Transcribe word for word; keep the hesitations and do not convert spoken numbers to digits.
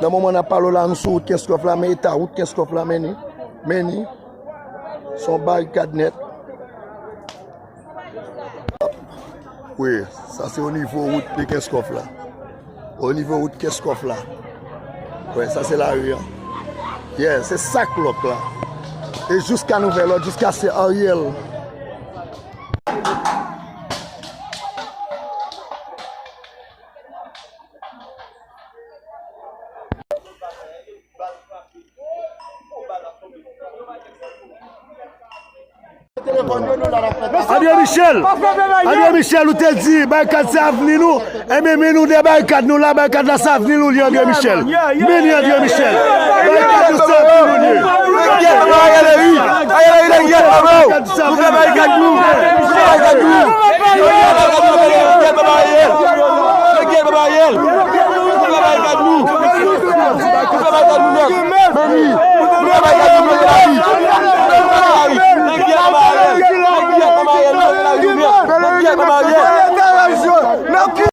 Nan moman n ap pale w la, nou sou wout Kenskòf la, men eta wout Kenskòf la, men ni, men ni, se yon barikad nèt. Wi, sa se o nivo wout de Kenskòf la. O nivo wout Kenskòf la. Wi, sa se lari an. Yeah, se sa k lòk la. E jiska nouvèl òd, jiska se Ariel. André Michel! André Michel, ou te di barikad se avni nou. Enben, men nou de barikad nou la, barikad la se avni nou li, André Michel. Men li, André Michel. Barikad nou se avni nou li.